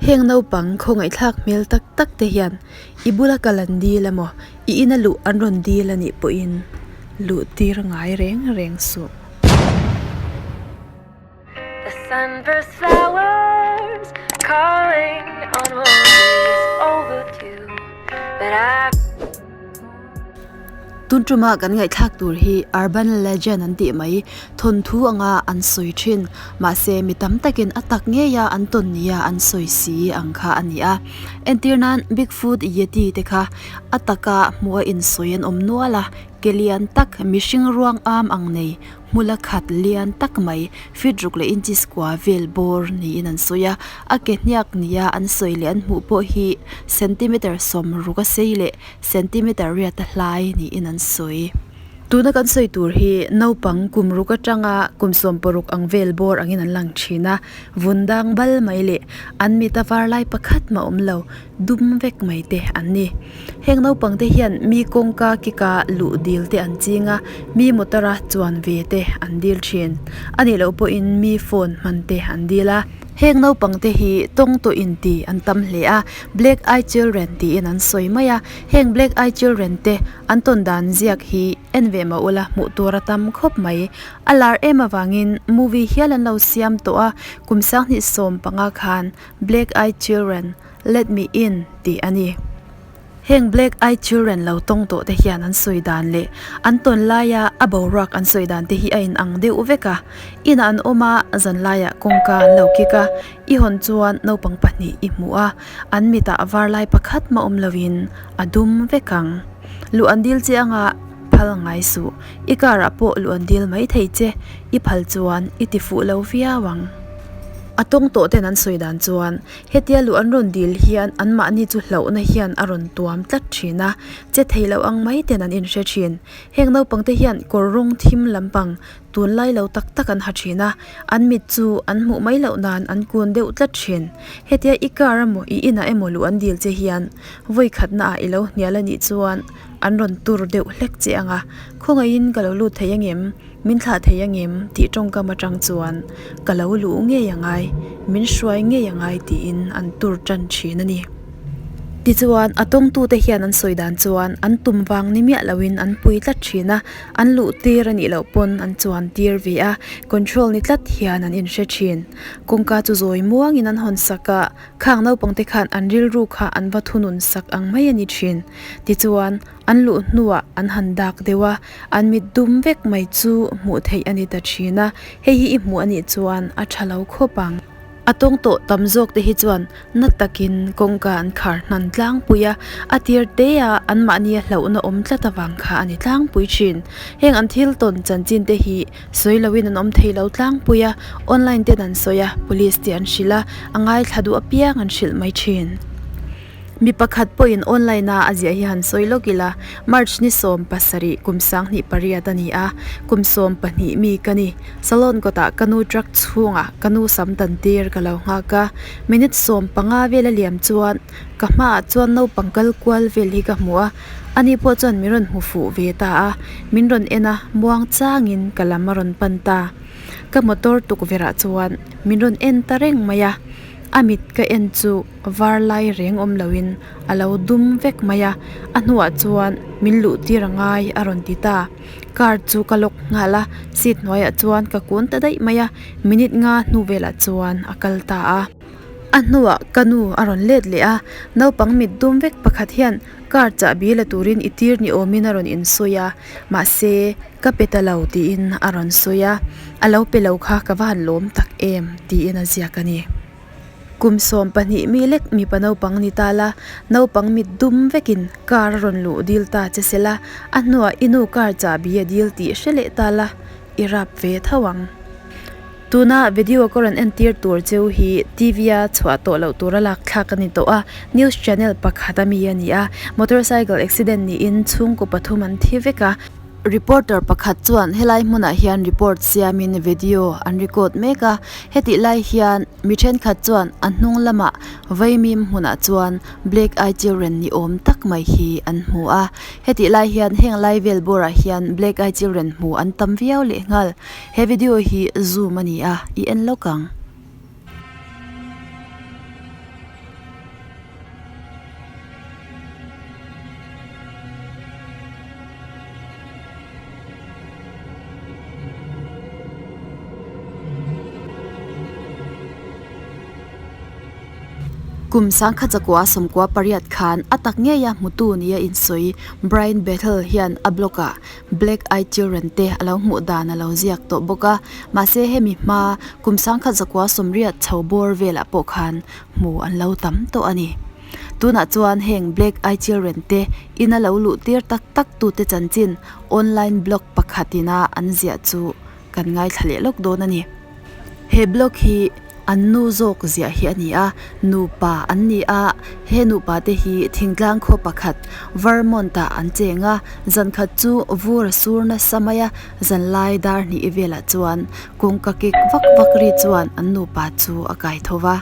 Heng naupang khawngaihthlak hmel tak tak te hian i bula kal an dil emaw i ina luh an rawn dil a nih pawhin luh tir ngai reng reng suh. The sunburst flowers calling on roses overdue But I Tun tuma kan ngaihthlak tur hi urban legend an tih mai thawnthu anga an sawi thin mahse mi tam takin a tak ngeia an tawn nia an sawi si ang kha a ni a entir nan bigfoot yeti te kha a taka hmuh a insawi an awm nual a ke lian tak mihring ruang am ang nei Hmula khat lian tak mai feet ruk leh inches kua vel bawr niin an sawi a, a ke hniak nia an sawi leh an hmuh pawh hi centimeter 60 a sei leh centimeter riat a hlai niin an sawi. Tuna kan sawi tur hi naupang kum ruk atanga kum 16 ang vel bawr angin an lang thin a, vun dang bal mai leh an mit a var lai pakhat mah awm lo dum vek mai te an ni. Heng naupang te hian mi kawngka kika luh dil te an ching a, mi motor a chuan ve te an dil thin. A nih loh pawhin mi phone hman te an dil a. Heng naupang te hi tawng tawh in ti an tam hle a, Black Eye Children tiin an sawi mai a. Heng Black Eye Children te an tawn dan ziak hi en ve mah ula hmuh tur a tam khawp mai. A lar em avangin movie hial an lo siam tawh a, kum 2015 khan Black Eye Children Let me in tih a ni. Heng Black Eyed Children lo tawng tawh te hian an sawi dan leh an tawn laia a boruak an sawi dan te hi a in ang deuh vek a. Inah an awm a, zan laiah kawngka an lo kik a, i hawn chuan naupang pahnih i hmu a, an mitah var lai pakhat mah awm loin a dum vek ang. Luh an dil che anga phal ngai suh, i car ah pawh luh an dil mai thei che, i phal chuan i ti fuh lo viau ang. A tawng tawh ten an sawi dan chuan Hetia luh an rawn dil hian anmahni chu hlauhna hian a rawn tuam tlat thin a, che thei loh ang mai ten an inhre thin. Heng naupangte hian kawr rawng thim lampang tunlai lo tak tak an ha thin a, an mit chu an hmuh mai loh nan an kun deuh tlat thin. Hetia i car emaw i inah emaw luh an dil che hian vawi khatnaah i lo hnial a nih chuan an rawn tur deuh hlek che ang a, khawngaihin ka lo lut thei angem? Min thlah thei angem tih tawngkam atang chuan ka lo luh ngei a ngai, min hruai ngei a ngai tiin an tur tan thin a ni. Tichuan, a tawngtute hian an sawi dan chuan an tum vang ni miah loin an pui tlat thin a, an luh tir a nih loh pawn an chuan tir ve a, control ni tlat hian an inhre thin. Kawngka chu zawi muangin an hawn sak a, khang naupangte khan an rilru kha an va thunun sak ang mai a ni thin. Tichuan, An luh hnuah an han dak deuh a, an mit dum vek mai chu hmuh theih a ni ta thin a, hei hi i hmuh a nih chuan a tha lo khawp ang. A tawng tawh tam zawk te hi chuan na takin kawngka an khar hnan tlangpui a, a tir te a anmahni a hlauhna awm tlat avang kha a ni tlangpui thin. Heng an thil tawn chanchin te hi sawi loin an awm thei lo tlangpui a, online ten an sawi a, police te an hrilh a, a ngaithla duh apiang an hrilh mai thin. Mi pakhat pawhin online a a ziah hi han sawi lawk ila, March ni 17 kum 2008 a ni a, kum 12 mi ka ni. Salon kawtah ka nu truck chhungah ka nu sam tan tir ka lo nghak a, minute 15 vel a liam chuan ka hmaah chuan naupang kal kual vel hi ka hmu a, ani pawh chuan min rawn hmu fuh ve ta a, min rawn en a, muang changin ka lam a rawn pan ta. Ka motor tukverh ah chuan min rawn en ta reng mai a, a mit ka en chu. Var lai reng awm loin a lo dum vek mai a, a hnuah chuan min luh tir a ngai a rawn ti ta. Car chu ka lock nghal a, seat hnuaiah chuan ka kun ta daih mai a, minute nga hnu velah chuan a kal ta a. A hnuah ka nu a rawn let leh a, naupang mit dum vek pakhat hian car chahbi la turin i tir ni awmin a rawn insawi a, mahse ka pe ta lo tiin a rawn sawi a, a lo pe lo kha ka va han lawm tak em tiin a ziak a ni. Kum 12 mi lek mipa naupang ni ta la, naupang mit dum vekin car a rawn luh dil ta che se la, a hnuah i nu car chahbi a dil tih hre leh ta la, i rap ve tho ang. Tuna video ka rawn entir tur cheu hi TV a chhuah tawh loh tura lak thlak a ni tawh a, news channel pakhat a mi a ni a, motorcycle accident niin chhungkaw pathum an thi vek a, Reporter pakhat chuan helai hmunah hian report siamin video an record mek a, hetih lai hian mi thenkhat chuan a hnung lamah vaimim hmunah chuan black eye children ni awm tak mai hi an hmu a, hetih lai hian heng lai vel bawrah hian black eye children hmu an tam viau leh nghal, he video hi zoom a ni a, i en lawk ang. Kum 1998 khan a tak ngeia hmutu nia insawi Brian Bethel hian a blog-ah Black Eyed Children te a lo hmuh dan a lo ziak tawh bawk a, mahse hemi hma kum 1980 chho bawr velah pawh khan hmu an lo tam tawh a ni. Tunah chuan heng Black Eyed Children te ina lo luh tir tak tak tute chanchin online blog pakhat ina an ziah chu kan ngaithla leh lawk dawn a ni. He blog hi an nu zawk ziah hi a ni a, nupa an ni a, he nupa te hi thingtlang khaw pakhat Vermont ah an cheng a, zan khat chu vur a sur nasa mai a, zan lai dar hnih velah chuan kawngka kik vak vak ri chuan an nupa chu a kai tho va.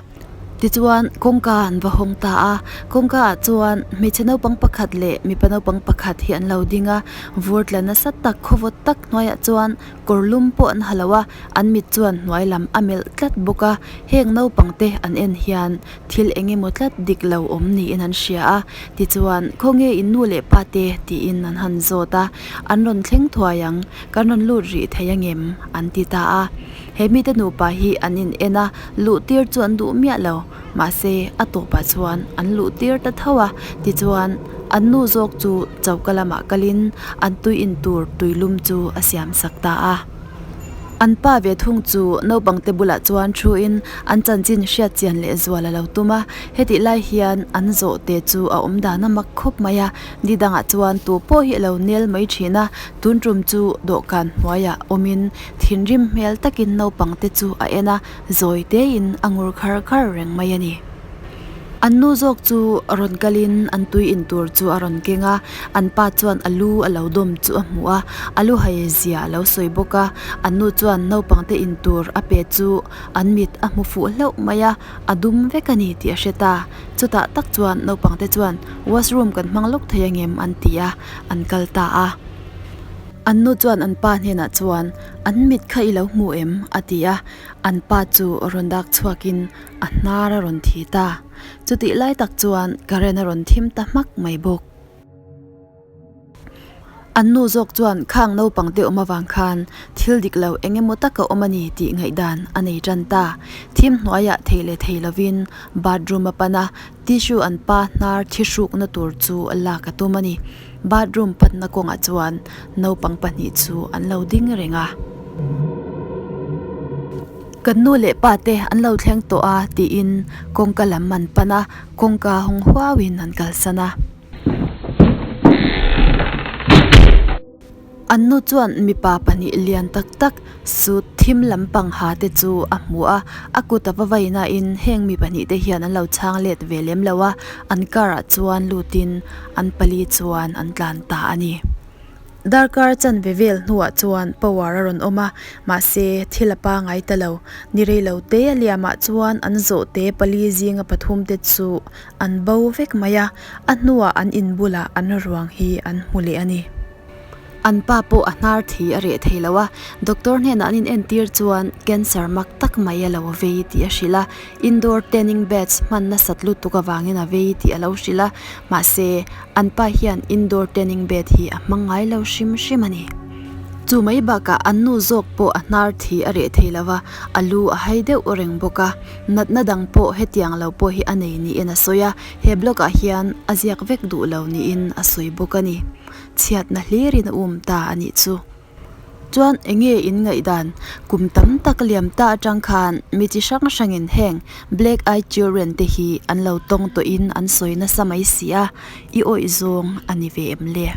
Tichuan kawngka an va hawng ta a, kawngka ah chuan hmeichhe naupang pakhat leh mipa naupang pakhat hi an lo ding a, vur tla nasa tak khawvawt tak hnuaiah chuan kawr lum pawh an ha lo a, an mit chuan hnuai lam a melh tlat bawk a, heng naupang te an en hian thil eng emaw tlat dik lo awm niin an hria a, tichuan khawnge in nu leh pa te tiin an han zawt a, an rawn thleng thuai ang, kan rawn lut rih thei angem an ti ta a. He mite nupa hi an in en a, luh tir chu an duh miah lo. Mahse, a tawpah chuan an luh tir ta tho a, tichuan an nu zawk chu choka lamah kalin an tui in tur tuilum chu a siam sak ta a. An pa ve thung chu naupangte bulah chuan thuin an chanchin hriat chian leh zual a lo tum a, hetih lai hian an zawhte chu a awm dan a mak khawp mai a, ni dangah chuan tu pawh hi a lo nel mai thin a, tun tum chu dawhkan hnuaiah awmin Thinrim hmel takin naupangte chu a en a, zawi tein a ngur khar khar reng mai a ni. An nu zawk chu rawn kalin an tui in tur chu a rawn keng a, an pa chuan a lu a lo dawm chu a hmu a, a lu hai zia a lo sawi bawk a. An nu chuan naupangte in tur a pe chu an mit a hmu fuh hlauh mai a, a dum vek a ni tih a hre ta. Chutah tak chuan naupangte chuan washroom kan hmang lawk thei angem an ti a, an kal ta a. An nu chuan an pa hnenah chuan, An mit kha i lo hmu em? a ti a. An pa chu rawn dak chhuakin a hnar a rawn thi ta. Chutih lai tak chuan current a rawn thim ta hmak mai bawk. An nu zawk chuan khang naupang te awm avang khan thil dik lo eng emaw taka awm a ni tih ngaihdan a nei tan ta. Thim hnuaiah thei leh thei lovin bathroom a pan a, tissue an pa hnar thi hrukna tur chu lak a tum a ni. Bathroom panna kawngah chuan naupang pahnih chu an lo ding reng a. Kan nu leh pa te an lo thleng tawh a tiin kawngka lam an pan a, kawngka hawng huauin an kalsan a. An nu chuan mipa pahnih lian tak tak suit thim lampang ha te chu a hmu a, a kut a va vai nain heng mi pahnih te hian an lo chhang let ve lem lo a, an car ah chuan lutin an pali chuan an tlan ta a ni. Darkar chanve vel hnuah chuan power a rawn awm a, mahse thil a pangai ta lo. Ni rei lo te a liamah chuan an zawh te pali zinga pathum te chu an bo vek mai a, a hnuah an in bulah an ruang hi an hmu leh a ni. An pa pawh a hnar thi a reh thei lo a, doctor hnenah an inentir chuan cancer mak tak mai a lo vei tih a hrilh a, indoor tanning beds hman nasat lutuk avangin a vei tih a lo hrilh a, mahse an pa hian indoor tanning bed hi a hmang ngai lo hrim hrim a ni. Chu mai bakah an nu zawk pawh a hnar thi a reh thei lo a, a lu a hai deuh reng bawk a, natna dang pawh hetiang lo pawh hi a nei niin a sawi a, he blog ah hian a ziak vek duh lo niin a sawi bawk a ni. Chhiatna hlirin a um ta a nih chu. Chuan enge in ngaihdan? Kum tam tak liam ta atang khan mi chi hrang hrangin heng Black Eyed Children te hi an lo tawng tawhin an sawi nasa mai si a, i awih zawng a ni ve em le?